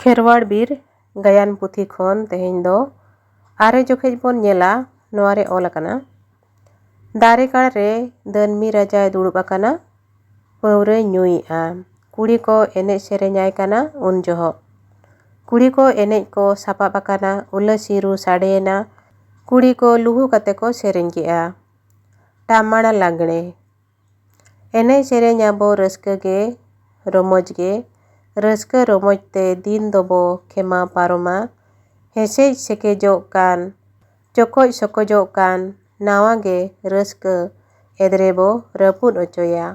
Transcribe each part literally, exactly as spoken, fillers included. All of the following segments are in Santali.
ᱠᱷᱮᱨᱣᱟᱲ ᱵᱤᱨ ᱜᱟᱭᱟᱱ ᱯᱩᱛᱷᱤ ᱠᱷᱚᱱ ᱛᱮᱦᱮᱧ ᱫᱚ ᱟᱨᱮ ᱡᱚᱠᱷᱮᱡ ᱵᱚᱱ ᱧᱮᱞᱟ᱾ ᱱᱚᱣᱟ ᱨᱮ ᱚᱞ ᱟᱠᱟᱱᱟ, ᱫᱟᱨᱮ ᱠᱟᱲ ᱨᱮ ᱫᱟᱹᱱᱢᱤ ᱨᱟᱡᱟᱭ ᱫᱩᱲᱩᱵ ᱟᱠᱟᱱᱟ, ᱯᱟᱹᱣᱨᱟᱹᱭ ᱧᱩᱭᱮᱜᱼᱟ᱾ ᱠᱩᱲᱤ ᱠᱚ ᱮᱱᱮᱡ ᱥᱮᱨᱮᱧᱟᱭ ᱠᱟᱱᱟ ᱩᱱ ᱡᱚᱦᱚᱜ᱾ ᱠᱩᱲᱤ ᱠᱚ ᱮᱱᱮᱡ ᱠᱚ ᱥᱟᱯᱟᱵ ᱟᱠᱟᱱᱟ, ᱩᱞᱟᱹᱥᱤ ᱨᱩ ᱥᱟᱰᱮᱭᱮᱱᱟ᱾ ᱠᱩᱲᱤ ᱠᱚ ᱞᱩᱦᱩ ᱠᱟᱛᱮ ᱠᱚ ᱥᱮᱨᱮᱧ ᱠᱮᱜᱼᱟ, ᱴᱟᱢᱟᱲᱟ ᱞᱟᱜᱽᱬᱮ᱾ ᱮᱱᱮᱡ ᱥᱮᱨᱮᱧ ᱟᱵᱚ ᱨᱟᱹᱥᱠᱟᱹ ᱜᱮ, ᱨᱚᱢᱚᱡᱽ ᱜᱮ, ᱨᱟᱹᱥᱠᱟᱹ ᱨᱚᱢᱚᱡᱽ ᱛᱮ ᱫᱤᱱ ᱫᱚᱵᱚ ᱠᱷᱮᱢᱟ ᱯᱟᱨᱚᱢᱟ᱾ ᱦᱮᱸᱥᱮᱡ ᱥᱮᱠᱮᱡᱚᱜ ᱠᱟᱱ, ᱪᱚᱠᱚᱡ ᱥᱚᱠᱚᱡᱚᱜ ᱠᱟᱱ ᱱᱟᱣᱟ ᱜᱮ ᱨᱟᱹᱥᱠᱟᱹ ᱮᱫᱽᱨᱮ ᱵᱚ ᱨᱟᱹᱯᱩᱫ ᱚᱪᱚᱭᱟ᱾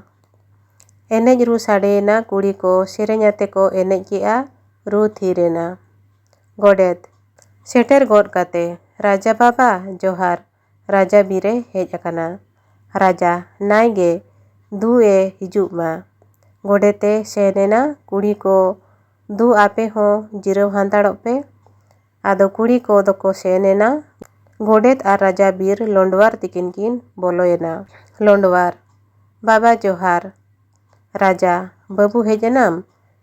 ᱮᱱᱮᱡ ᱨᱩ ᱥᱟᱰᱮᱭᱮᱱᱟ, ᱠᱩᱲᱤ ᱠᱚ ᱥᱮᱨᱮᱧ ᱟᱛᱮ ᱠᱚ ᱮᱱᱮᱡ ᱠᱮᱜᱼᱟ, ᱨᱩ ᱛᱷᱤᱨ ᱮᱱᱟ᱾ ᱜᱚᱰᱮᱛ ᱥᱮᱴᱮᱨ ᱜᱚᱫ ᱠᱟᱛᱮ, "ᱨᱟᱡᱟ ᱵᱟᱵᱟ ᱡᱚᱦᱟᱨ, ᱨᱟᱡᱟ ᱵᱤᱨᱮ ᱦᱮᱡ ᱟᱠᱟᱱᱟ᱾ ᱨᱟᱡᱟ ᱱᱟᱭ ᱜᱮ, ᱫᱩ ᱮ ᱦᱤᱡᱩᱜ ᱢᱟ᱾" ᱜᱚᱰᱮᱛ ᱮ ᱥᱮᱱ ᱮᱱᱟ, ᱠᱩᱲᱤ ᱠᱚ ᱫᱩ ᱟᱯᱮ ᱦᱚᱸ ᱡᱤᱨᱟᱹᱣ ᱦᱟᱱᱛᱟᱲᱚᱜ ᱯᱮ᱾ ᱟᱫᱚ ᱠᱩᱲᱤ ᱠᱚ ᱫᱚᱠᱚ ᱥᱮᱱ ᱮᱱᱟ᱾ ᱜᱚᱰᱮᱛ ᱟᱨ ᱨᱟᱡᱟ ᱵᱤᱨ ᱞᱚᱸᱰᱣᱟᱨ ᱛᱤᱠᱤᱱ ᱠᱤᱱ ᱵᱚᱞᱚᱭᱮᱱᱟ᱾ ᱞᱚᱸᱰᱣᱟᱨ, "ᱵᱟᱵᱟ ᱡᱚᱦᱟᱨ᱾" ᱨᱟᱡᱟ, "ᱵᱟᱹᱵᱩ ᱦᱮᱡ ᱮᱱᱟᱢ?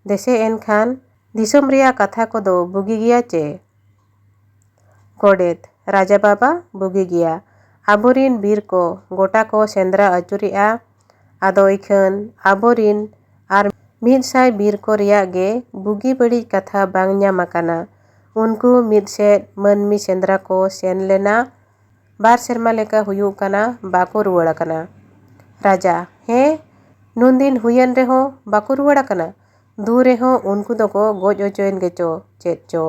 ᱫᱮᱥᱮ ᱮᱱᱠᱷᱟᱱ ᱫᱤᱥᱚᱢ ᱨᱮᱭᱟᱜ ᱠᱟᱛᱷᱟ ᱠᱚᱫᱚ ᱵᱩᱜᱤ ᱜᱮᱭᱟ ᱪᱮ?" ᱜᱚᱰᱮᱛ, "ᱨᱟᱡᱟ ᱵᱟᱵᱟ, ᱵᱩᱜᱤ ᱜᱮᱭᱟ᱾ ᱟᱵᱚᱨᱤᱱ ᱵᱤᱨ ᱠᱚ ᱜᱚᱴᱟ ᱠᱚ ᱥᱮᱸᱫᱽᱨᱟ ᱟᱹᱪᱩᱨᱮᱜᱼᱟ᱾ ᱟᱫᱚ ᱤᱠᱷᱟᱹᱱ ᱟᱵᱚᱨᱤᱱ ᱟᱨ ᱢᱤᱫ ᱥᱟᱭ ᱵᱤᱨ ᱠᱚ ᱨᱮᱭᱟᱜ ᱜᱮ ᱵᱩᱜᱤ ᱵᱟᱹᱲᱤᱡ ᱠᱟᱛᱷᱟ ᱵᱟᱝ ᱧᱟᱢ ᱟᱠᱟᱱᱟ᱾ ᱩᱱᱠᱩ ᱢᱤᱫ ᱥᱮᱫ ᱢᱟᱹᱱᱢᱤ ᱥᱮᱸᱫᱽᱨᱟ ᱠᱚ ᱥᱮᱱ ᱞᱮᱱᱟ, ᱵᱟᱨ ᱥᱮᱨᱢᱟ ᱞᱮᱠᱟ ᱦᱩᱭᱩᱜ ᱠᱟᱱᱟ, ᱵᱟᱠᱚ ᱨᱩᱣᱟᱹᱲ ᱟᱠᱟᱱᱟ᱾" ᱨᱟᱡᱟ, "ᱦᱮᱸ, ᱱᱩᱱᱫᱤᱱ ᱦᱩᱭᱮᱱ ᱨᱮᱦᱚᱸ ᱵᱟᱠᱚ ᱨᱩᱣᱟᱹᱲ ᱟᱠᱟᱱᱟ? ᱫᱩ ᱨᱮᱦᱚᱸ ᱩᱱᱠᱩ ᱫᱚᱠᱚ ᱜᱚᱡ ᱚᱪᱚᱭᱮᱱ ᱜᱮᱪᱚ ᱪᱮᱫ ᱪᱚ᱾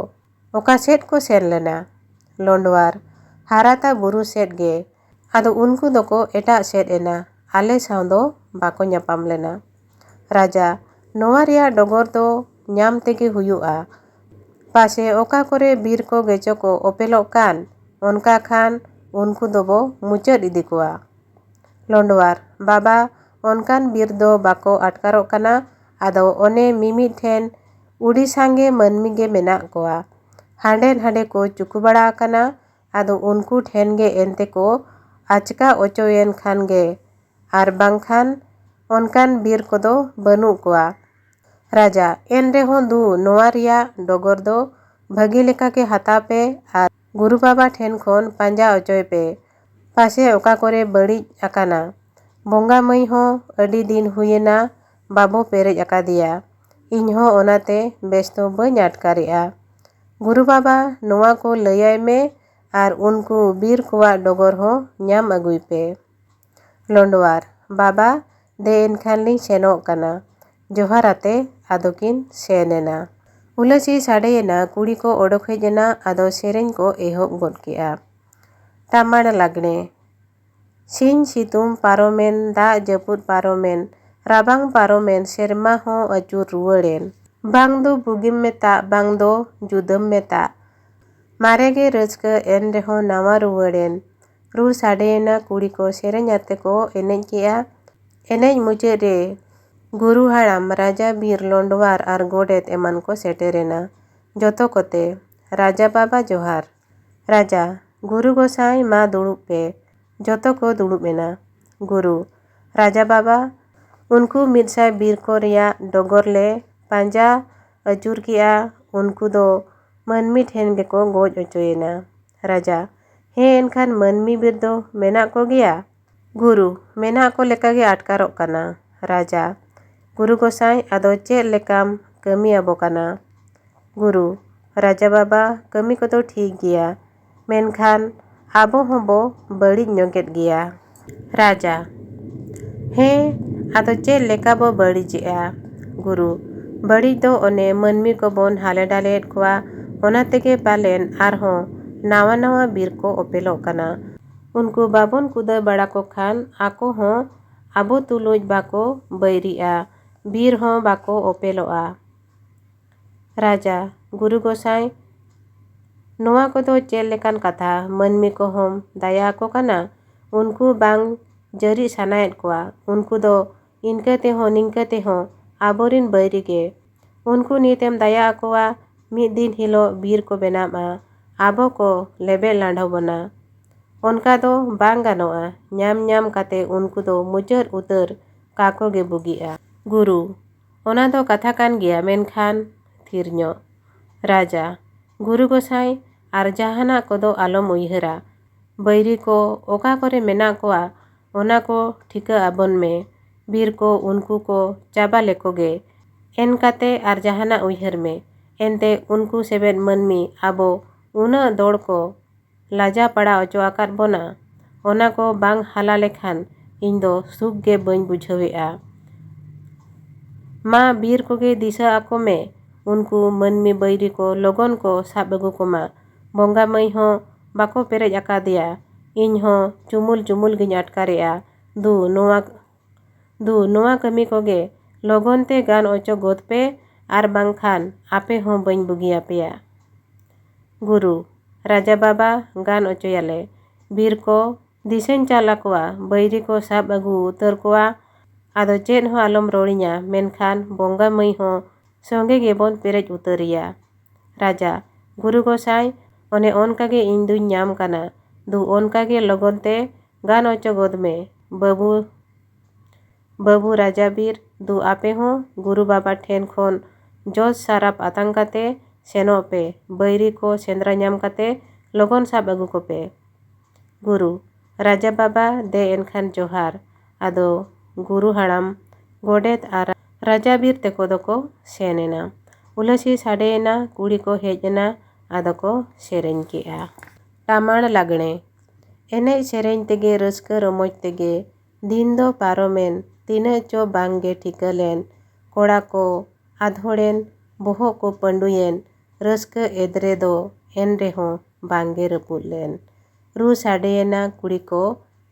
ᱚᱠᱟ ᱥᱮᱫ ᱠᱚ ᱥᱮᱱ ᱞᱮᱱᱟ?" ᱞᱚᱸᱰᱣᱟᱨ, "ᱦᱟᱨᱟᱛᱟ ᱵᱩᱨᱩ ᱥᱮᱫ ᱜᱮ᱾ ᱟᱫᱚ ᱩᱱᱠᱩ ᱫᱚᱠᱚ ᱮᱴᱟᱜ ᱥᱮᱫ ᱮᱱᱟ, ᱟᱞᱮ ᱥᱟᱶ ᱫᱚ ᱵᱟᱠᱚ ᱧᱟᱯᱟᱢ ᱞᱮᱱᱟ᱾" ᱨᱟᱡᱟ, "ᱱᱚᱣᱟ ᱨᱮᱭᱟᱜ ᱰᱚᱜᱚᱨ ᱫᱚ ᱧᱟᱢ ᱛᱮᱜᱮ ᱦᱩᱭᱩᱜᱼᱟ᱾ ᱯᱟᱥᱮ ᱚᱠᱟ ᱠᱚᱨᱮ ᱵᱤᱨ ᱠᱚ ᱜᱮᱪᱚ ᱠᱚ ᱚᱯᱮᱞᱚᱜ ᱠᱟᱱ, ᱚᱱᱠᱟ ᱠᱷᱟᱱ ᱩᱱᱠᱩ ᱫᱚᱵᱚ ᱢᱩᱪᱟᱹᱫ ᱤᱫᱤ ᱠᱚᱣᱟ᱾" ᱞᱚᱸᱰᱣᱟᱨ, "ᱵᱟᱵᱟ, ᱚᱱᱠᱟᱱ ᱵᱤᱨ ᱫᱚ ᱵᱟᱠᱚ ᱟᱴᱠᱟᱨᱚᱜ ᱠᱟᱱᱟ᱾ ᱟᱫᱚ ᱚᱱᱮ ᱢᱤᱢᱤᱫ ᱴᱷᱮᱱ ᱩᱰᱤ ᱥᱟᱸᱜᱮ ᱢᱟᱹᱱᱢᱤ ᱜᱮ ᱢᱮᱱᱟᱜ ᱠᱚᱣᱟ᱾ ᱦᱟᱸᱰᱮ ᱱᱷᱟᱰᱮ ᱠᱚ ᱪᱩᱠᱩ ᱵᱟᱲᱟ ᱟᱠᱟᱱᱟ᱾ ᱟᱫᱚ ᱩᱱᱠᱩ ᱴᱷᱮᱱ ᱜᱮ ᱮᱱᱛᱮ ᱠᱚ ᱟᱪᱠᱟ ᱚᱪᱚᱭᱮᱱ ᱠᱷᱟᱱ ᱜᱮ, ᱟᱨ ᱵᱟᱝᱠᱷᱟᱱ ᱚᱱᱠᱟᱱ ᱵᱤᱨ ᱠᱚᱫᱚ ᱵᱟᱹᱱᱩᱜ ᱠᱚᱣᱟ᱾" ᱨᱟᱡᱟ, ᱮᱱ ᱨᱮᱦᱚᱸ ᱫᱩ, ᱱᱚᱣᱟ ᱨᱮᱭᱟᱜ ᱰᱚᱜᱚᱨ ᱫᱚ ᱵᱷᱟᱹᱜᱤ ᱞᱮᱠᱟ ᱜᱮ ᱦᱟᱛᱟᱣ ᱯᱮ ᱟᱨ ᱜᱩᱨᱩ ᱵᱟᱵᱟ ᱴᱷᱮᱱ ᱠᱷᱚᱱ ᱯᱟᱸᱡᱟ ᱚᱪᱚᱭ ᱯᱮ᱾ ᱯᱟᱥᱮ ᱚᱠᱟ ᱠᱚᱨᱮ ᱵᱟᱹᱲᱤᱡ ᱟᱠᱟᱱᱟ᱾ ᱵᱚᱸᱜᱟ ᱢᱟᱹᱭ ᱦᱚᱸ ᱟᱹᱰᱤ ᱫᱤᱱ ᱦᱩᱭᱮᱱᱟ, ᱵᱟᱵᱚ ᱯᱮᱨᱮᱡ ᱟᱠᱟᱫᱮᱭᱟ᱾ ᱤᱧ ᱦᱚᱸ ᱚᱱᱟᱛᱮ ᱵᱮᱥ ᱫᱚ ᱵᱟᱹᱧ ᱟᱴᱠᱟᱨᱮᱜᱼᱟ᱾ ᱜᱩᱨᱩ ᱵᱟᱵᱟ ᱱᱚᱣᱟ ᱠᱚ ᱞᱟᱹᱭᱟᱭ ᱢᱮ ᱟᱨ ᱩᱱᱠᱩ ᱵᱤᱨ ᱠᱚᱣᱟᱜ ᱰᱚᱜᱚᱨ ᱦᱚᱸ ᱧᱟᱢ ᱟᱹᱜᱩᱭ ᱯᱮ᱾ ᱞᱚᱸᱰᱣᱟᱨ, ᱵᱟᱵᱟ, ᱫᱮ ᱮᱱᱠᱷᱟᱱ ᱞᱤᱧ ᱥᱮᱱᱚᱜ ᱠᱟᱱᱟ᱾ ᱡᱚᱦᱟᱨ ᱟᱛᱮ ᱟᱫᱚ ᱠᱤᱱ ᱥᱮᱱ ᱮᱱᱟ᱾ ᱩᱞᱟᱹᱥᱤ ᱥᱟᱰᱮᱭᱮᱱᱟ, ᱠᱩᱲᱤ ᱠᱚ ᱚᱰᱚᱠ ᱦᱮᱡ ᱮᱱᱟ, ᱟᱫᱚ ᱥᱮᱨᱮᱧ ᱠᱚ ᱮᱦᱚᱵ ᱜᱚᱫ ᱠᱮᱜᱼᱟ᱾ ᱴᱟᱢᱟᱲ ᱞᱟᱜᱽᱬᱮ᱾ ᱥᱤᱧ ᱥᱤᱛᱩᱝ ᱯᱟᱨᱚᱢᱮᱱ, ᱫᱟᱜ ᱡᱟᱹᱯᱩᱫ ᱯᱟᱨᱚᱢᱮᱱ, ᱨᱟᱵᱟᱝ ᱯᱟᱨᱚᱢᱮᱱ, ᱥᱮᱨᱢᱟ ᱦᱚᱸ ᱟᱹᱪᱩᱨ ᱨᱩᱣᱟᱹᱲᱮᱱ᱾ ᱵᱟᱝ ᱫᱚ ᱵᱩᱜᱤᱢ ᱢᱮᱛᱟᱜ, ᱵᱟᱝ ᱫᱚ ᱡᱩᱫᱟᱹᱢ ᱢᱮᱛᱟᱜ᱾ ᱢᱟᱨᱮ ᱜᱮ ᱨᱟᱹᱥᱠᱟᱹ, ᱮᱱ ᱨᱮᱦᱚᱸ ᱱᱟᱣᱟ ᱨᱩᱣᱟᱹᱲᱮᱱ᱾ ᱨᱩ ᱥᱟᱰᱮᱭᱮᱱᱟ, ᱠᱩᱲᱤ ᱠᱚ ᱥᱮᱨᱮᱧ ᱟᱛᱮ ᱠᱚ ᱮᱱᱮᱡ ᱠᱮᱜᱼᱟ᱾ ᱮᱱᱮᱡ ᱢᱩᱪᱟᱹᱫ ᱨᱮ ᱜᱩᱨᱩ ᱦᱟᱲᱟᱢ, ᱨᱟᱡᱟ ᱵᱤᱨ, ᱞᱚᱸᱰᱣᱟᱨ ᱟᱨ ᱜᱚᱰᱮᱛ ᱮᱢᱟᱱ ᱠᱚ ᱥᱮᱴᱮᱨᱮᱱᱟ᱾ ᱡᱚᱛᱚ ᱠᱚᱛᱮ, ᱨᱟᱡᱟ ᱵᱟᱵᱟ ᱡᱚᱦᱟᱨ᱾ ᱨᱟᱡᱟ, ᱜᱩᱨᱩ ᱜᱚᱸᱥᱟᱭ, ᱢᱟ ᱫᱩᱲᱩᱵ ᱯᱮ᱾ ᱡᱚᱛᱚ ᱠᱚ ᱫᱩᱲᱩᱵ ᱮᱱᱟ᱾ ᱜᱩᱨᱩ, ᱨᱟᱡᱟ ᱵᱟᱵᱟ, ᱩᱱᱠᱩ ᱢᱤᱫ ᱥᱟᱭ ᱵᱤᱨ ᱠᱚ ᱨᱮᱭᱟᱜ ᱰᱚᱜᱚᱨ ᱞᱮ ᱯᱟᱸᱡᱟ ᱟᱹᱪᱩᱨ ᱠᱮᱜᱼᱟ᱾ ᱩᱱᱠᱩ ᱫᱚ ᱢᱟᱹᱱᱢᱤ ᱴᱷᱮᱱ ᱜᱮᱠᱚ ᱜᱚᱡ ᱚᱪᱚᱭᱮᱱᱟ᱾ ᱨᱟᱡᱟ, ᱦᱮᱸ, ᱮᱱᱠᱷᱟᱱ ᱢᱟᱹᱱᱢᱤ ᱵᱤᱨ ᱫᱚ ᱢᱮᱱᱟᱜ ᱠᱚᱜᱮᱭᱟ? ᱜᱩᱨᱩ, ᱢᱮᱱᱟᱜ ᱠᱚ ᱞᱮᱠᱟᱜᱮ ᱟᱴᱠᱟᱨᱚᱜ ᱠᱟᱱᱟ᱾ ᱨᱟᱡᱟ, ᱜᱩᱨᱩ ᱜᱚᱸᱥᱟᱭ, ᱟᱫᱚ ᱪᱮᱫ ᱞᱮᱠᱟᱢ ᱠᱟᱹᱢᱤ ᱟᱵᱚ ᱠᱟᱱᱟ? ᱜᱩᱨᱩ, ᱨᱟᱡᱟ ᱵᱟᱵᱟ, ᱠᱟᱹᱢᱤ ᱠᱚᱫᱚ ᱴᱷᱤᱠ ᱜᱮᱭᱟ, ᱢᱮᱱᱠᱷᱟᱱ ᱟᱵᱚ ᱦᱚᱸᱵᱚ ᱵᱟᱹᱲᱤᱡ ᱧᱚᱜᱮᱫ ᱜᱮᱭᱟ᱾ ᱨᱟᱡᱟ, ᱦᱮᱸ, ᱟᱫᱚ ᱪᱮᱫ ᱞᱮᱠᱟ ᱵᱚ ᱵᱟᱹᱲᱤᱡᱮᱜᱼᱟ? ᱜᱩᱨᱩ, ᱵᱟᱹᱲᱤᱡ ᱫᱚ ᱚᱱᱮ ᱢᱟᱹᱱᱢᱤ ᱠᱚᱵᱚᱱ ᱦᱟᱞᱮ ᱰᱟᱞᱮᱭᱮᱫ ᱠᱚᱣᱟ, ᱚᱱᱟ ᱛᱮᱜᱮ ᱯᱟᱞᱮᱱ ᱟᱨᱦᱚᱸ ᱱᱟᱣᱟ ᱱᱟᱣᱟ ᱵᱤᱨ ᱠᱚ ᱚᱯᱮᱞᱚᱜ ᱠᱟᱱᱟ᱾ ᱩᱱᱠᱩ ᱵᱟᱵᱚᱱ ᱠᱩᱫᱟᱹ ᱵᱟᱲᱟ ᱠᱚ ᱠᱷᱟᱱ ᱟᱠᱚ ᱦᱚᱸ ᱟᱵᱚ ᱛᱩᱞᱩᱡ ᱵᱟᱠᱚ ᱵᱟᱹᱭᱨᱤᱜᱼᱟ, ᱵᱤᱨ ᱦᱚᱸ ᱵᱟᱠᱚ ᱚᱯᱮᱞᱚᱜᱼᱟ᱾ ᱨᱟᱡᱟ, ᱜᱩᱨᱩ ᱜᱚᱸᱥᱟᱭ, ᱱᱚᱣᱟ ᱠᱚᱫᱚ ᱪᱮᱫ ᱞᱮᱠᱟᱱ ᱠᱟᱛᱷᱟ? ᱢᱟᱹᱱᱢᱤ ᱠᱚᱦᱚᱸᱢ ᱫᱟᱭᱟ ᱟᱠᱚ ᱠᱟᱱᱟ? ᱩᱱᱠᱩ ᱵᱟᱝ ᱡᱟᱹᱨᱤ ᱥᱟᱱᱟᱭᱮᱫ ᱠᱚᱣᱟ᱾ ᱩᱱᱠᱩ ᱫᱚ ᱤᱱᱠᱟᱹ ᱛᱮᱦᱚᱸ ᱱᱤᱝᱠᱟᱹ ᱛᱮᱦᱚᱸ ᱟᱵᱚᱨᱤᱱ ᱵᱟᱹᱭᱨᱤ ᱜᱮ᱾ ᱩᱱᱠᱩ ᱱᱤᱛᱮᱢ ᱫᱟᱭᱟ ᱟᱠᱚᱣᱟ, ᱢᱤᱫ ᱫᱤᱱ ᱦᱤᱞᱳᱜ ᱵᱤᱨ ᱠᱚ ᱵᱮᱱᱟᱜᱼᱟ, ᱟᱵᱚ ᱠᱚ ᱞᱮᱵᱮᱫ ᱞᱟᱸᱰᱷᱚ ᱵᱚᱱᱟ᱾ ᱚᱱᱠᱟ ᱫᱚ ᱵᱟᱝ ᱜᱟᱱᱚᱜᱼᱟ᱾ ᱧᱟᱢ ᱧᱟᱢ ᱠᱟᱛᱮ ᱩᱱᱠᱩ ᱫᱚ ᱢᱩᱪᱟᱹᱫ ᱩᱛᱟᱹᱨ ᱠᱟᱠᱚ ᱜᱮ ᱵᱩᱜᱤᱜᱼᱟ᱾ ᱜᱩᱨᱩ, ᱚᱱᱟ ᱫᱚ ᱠᱟᱛᱷᱟ ᱠᱟᱱ ᱜᱮᱭᱟ, ᱢᱮᱱᱠᱷᱟᱱ ᱛᱷᱤᱨ ᱧᱚᱜ᱾ ᱨᱟᱡᱟ, ᱜᱩᱨᱩ ᱜᱚᱸᱥᱟᱭ, ᱟᱨ ᱡᱟᱦᱟᱱᱟᱜ ᱠᱚᱫᱚ ᱟᱞᱚᱢ ᱩᱭᱦᱟᱹᱨᱟ᱾ ᱵᱟᱹᱭᱨᱤ ᱠᱚ ᱚᱠᱟ ᱠᱚᱨᱮ ᱢᱮᱱᱟᱜ ᱠᱚᱣᱟ, ᱚᱱᱟ ᱠᱚ ᱴᱷᱤᱠᱟᱹ ᱟᱵᱚᱱ ᱢᱮ᱾ ᱵᱤᱨ ᱠᱚ ᱩᱱᱠᱩ ᱠᱚ ᱪᱟᱵᱟ ᱞᱮᱠᱚ ᱜᱮ᱾ ᱮᱱᱠᱟᱛᱮ ᱟᱨ ᱡᱟᱦᱟᱱᱟᱜ ᱩᱭᱦᱟᱹᱨ ᱢᱮ᱾ ᱮᱱᱛᱮ ᱩᱱᱠᱩ ᱥᱮᱵᱮᱫ ᱢᱟᱹᱱᱢᱤ ᱟᱵᱚ ᱩᱱᱟᱹᱜ ᱫᱚᱲ ᱠᱚ ᱞᱟᱡᱟ ᱯᱟᱲᱟ ᱚᱪᱚ ᱟᱠᱟᱫ ᱵᱚᱱᱟ, ᱚᱱᱟ ᱠᱚ ᱵᱟᱝ ᱦᱟᱞᱟ ᱞᱮᱠᱷᱟᱱ ᱤᱧ ᱫᱚ ᱥᱩᱠ ᱜᱮ ᱵᱟᱹᱧ ᱵᱩᱡᱷᱟᱹᱣᱮᱫᱼᱟ᱾ ᱢᱟ ᱵᱤᱨ ᱠᱚᱜᱮ ᱫᱤᱥᱟᱹ ᱟᱠᱚ ᱢᱮ, ᱩᱱᱠᱩ ᱢᱟᱹᱱᱢᱤ ᱵᱟᱹᱭᱨᱤ ᱠᱚ ᱞᱚᱜᱚᱱ ᱠᱚ ᱥᱟᱵ ᱟᱹᱜᱩ ᱠᱚᱢᱟ᱾ ᱵᱚᱸᱜᱟ ᱢᱟᱹᱭ ᱦᱚᱸ ᱵᱟᱠᱚ ᱯᱮᱨᱮᱡ ᱟᱠᱟᱫᱮᱭᱟ, ᱤᱧ ᱦᱚᱸ ᱪᱩᱢᱩᱞ ᱪᱩᱢᱩᱞ ᱜᱤᱧ ᱟᱴᱠᱟᱨᱮᱜᱼᱟ᱾ ᱫᱩ, ᱱᱚᱣᱟ ᱫᱩ, ᱱᱚᱣᱟ ᱠᱟᱹᱢᱤ ᱠᱚᱜᱮ ᱞᱚᱜᱚᱱ ᱛᱮ ᱜᱟᱱ ᱚᱪᱚ ᱜᱚᱫ ᱯᱮ, ᱟᱨ ᱵᱟᱝᱠᱷᱟᱱ ᱟᱯᱮ ᱦᱚᱸ ᱵᱟᱹᱧ ᱵᱩᱜᱤᱭᱟᱯᱮᱭᱟ᱾ ᱜᱩᱨᱩ, ᱨᱟᱡᱟ ᱵᱟᱵᱟ, ᱜᱟᱱ ᱚᱪᱚᱭᱟᱞᱮ᱾ ᱵᱤᱨ ᱠᱚ ᱫᱤᱥᱟᱹᱧ ᱪᱟᱞ ᱟᱠᱚᱣᱟ, ᱵᱟᱹᱭᱨᱤ ᱠᱚ ᱥᱟᱵ ᱟᱹᱜᱩ ᱩᱛᱟᱹᱨ ᱠᱚᱣᱟ᱾ ᱟᱫᱚ ᱪᱮᱫ ᱦᱚᱸ ᱟᱞᱚᱢ ᱨᱚᱲᱤᱧᱟ, ᱢᱮᱱᱠᱷᱟᱱ ᱵᱚᱸᱜᱟ ᱢᱟᱹᱭ ᱦᱚᱸ ᱥᱚᱸᱜᱮ ᱜᱮᱵᱚᱱ ᱯᱮᱨᱮᱡ ᱩᱛᱟᱹᱨᱮᱭᱟ᱾ ᱨᱟᱡᱟ, ᱜᱩᱨᱩ ᱜᱚᱸᱥᱟᱭ, ᱚᱱᱮ ᱚᱱᱠᱟ ᱜᱮ ᱤᱧ ᱫᱩᱧ ᱧᱟᱢ ᱠᱟᱱᱟ᱾ ᱫᱩ, ᱚᱱᱠᱟ ᱜᱮ ᱞᱚᱜᱚᱱ ᱛᱮ ᱜᱟᱱ ᱚᱪᱚ ᱜᱚᱫ ᱢᱮ᱾ ᱵᱟᱹᱵᱩ, ᱵᱟᱹᱵᱩ ᱨᱟᱡᱟ ᱵᱤᱨ, ᱫᱩ, ᱟᱯᱮ ᱦᱚᱸ ᱜᱩᱨᱩ ᱵᱟᱵᱟ ᱴᱷᱮᱱ ᱠᱷᱚᱱ ᱡᱚᱥ ᱥᱟᱨᱟᱯ ᱟᱛᱟᱝ ᱠᱟᱛᱮ ᱥᱮᱱᱚᱜ ᱯᱮ, ᱵᱟᱹᱭᱨᱤ ᱠᱚ ᱥᱮᱸᱫᱽᱨᱟ ᱧᱟᱢ ᱠᱟᱛᱮ ᱞᱚᱜᱚᱱ ᱥᱟᱵ ᱟᱹᱜᱩ ᱠᱚᱯᱮ᱾ ᱜᱩᱨᱩ, ᱨᱟᱡᱟ ᱵᱟᱵᱟ, ᱫᱮ ᱮᱱᱠᱷᱟᱱ ᱡᱚᱦᱟᱨ᱾ ᱟᱫᱚ ᱜᱩᱨᱩ ᱦᱟᱲᱟᱢ, ᱜᱚᱰᱮᱛ ᱟᱨ ᱨᱟᱡᱟ ᱵᱤᱨ ᱛᱮᱠᱚ ᱫᱚᱠᱚ ᱥᱮᱱ ᱮᱱᱟ᱾ ᱩᱞᱟᱹᱥᱤ ᱥᱟᱰᱮᱭᱮᱱᱟ, ᱠᱩᱲᱤ ᱠᱚ ᱦᱮᱡ ᱮᱱᱟ, ᱟᱫᱚ ᱠᱚ ᱥᱮᱨᱮᱧ ᱠᱮᱜᱼᱟ᱾ ᱴᱟᱢᱟᱲ ᱞᱟᱜᱽᱬᱮ᱾ ᱮᱱᱮᱡ ᱥᱮᱨᱮᱧ ᱛᱮᱜᱮ ᱨᱟᱹᱥᱠᱟᱹ ᱨᱚᱢᱚᱡᱽ ᱛᱮᱜᱮ ᱫᱤᱱ ᱫᱚ ᱯᱟᱨᱚᱢᱮᱱ, ᱛᱤᱱᱟᱹᱜ ᱪᱚ ᱵᱟᱝ ᱜᱮ ᱴᱷᱤᱠᱟᱹ ᱞᱮᱱ᱾ ᱠᱚᱲᱟ ᱠᱚ ᱟᱫᱷᱚᱲᱮᱱ, ᱵᱚᱦᱚᱜ ᱠᱚ ᱯᱟᱹᱰᱩᱭᱮᱱ, ᱨᱟᱹᱥᱠᱟᱹ ᱮᱫᱽᱨᱮ ᱫᱚ ᱮᱱ ᱨᱮᱦᱚᱸ ᱵᱟᱝ ᱜᱮ ᱨᱟᱹᱯᱩᱫ ᱞᱮᱱ᱾ ᱨᱩ ᱥᱟᱰᱮᱭᱮᱱᱟ, ᱠᱩᱲᱤ ᱠᱚ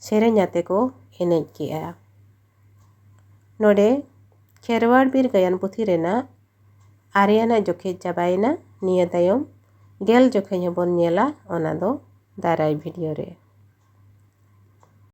ᱥᱮᱨᱮᱧ ᱟᱛᱮ ᱠᱚ ᱮᱱᱮᱡ ᱠᱮᱜᱼᱟ᱾ ᱱᱚᱰᱮ ᱠᱷᱮᱨᱣᱟᱲ ᱵᱤᱨ ᱜᱟᱭᱟᱱ ᱯᱩᱛᱷᱤ ᱨᱮᱱᱟᱜ ᱟᱨᱮᱭᱟᱱᱟᱜ ᱡᱚᱠᱷᱮᱡ ᱪᱟᱵᱟᱭᱮᱱᱟ᱾ ᱱᱤᱭᱟᱹ ᱛᱟᱭᱚᱢ ᱜᱮᱞ ᱡᱚᱠᱷᱮᱡ ᱦᱚᱸᱵᱚᱱ ᱧᱮᱞᱟ, ᱚᱱᱟ ᱫᱚ ᱫᱟᱨᱟᱭ ᱵᱷᱤᱰᱤᱭᱳ ᱨᱮ᱾